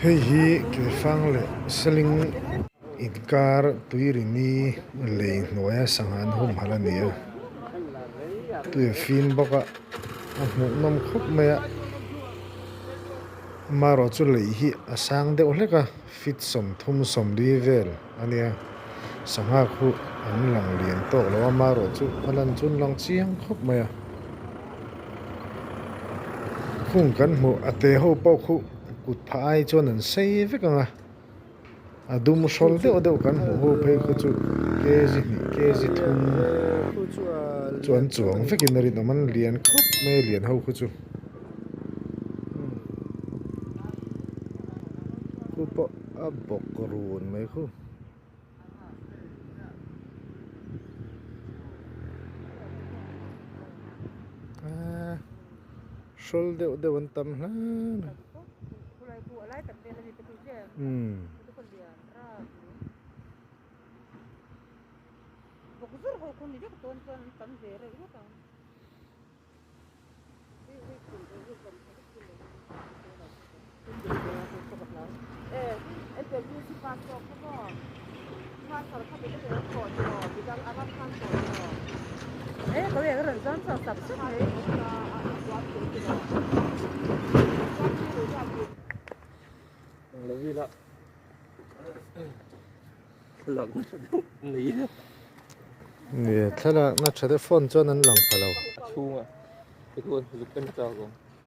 Hei hi Keifang leh Seling inkar Tuirini lei hnuaia sangha an humhalh a ni a, tui a fim bawk a, a hmuhnawm khawp mai a, amaherawhchu lei hi a sang deuh hlek a, feet 30 vel a nia, sangha khu an lang lian tawk lo a, amaherawhchu a lan chu an lang chiang khawp mai a. Khung kan hmuh a te ho pawh khu kut phah ai chuan an sei vek ang a, a dum hrawl deuh deuh kan hmuh ho phei khu chu kg hnih kg thum chu an chuang vekin a rinawm an lian khawp mai a lian ho khu chu khu pawh a bawk run mai khu. Hrawl deuh deuh an tam hle mai. Umm. Thlalakna tha deuh phone chuan an lang pha lo.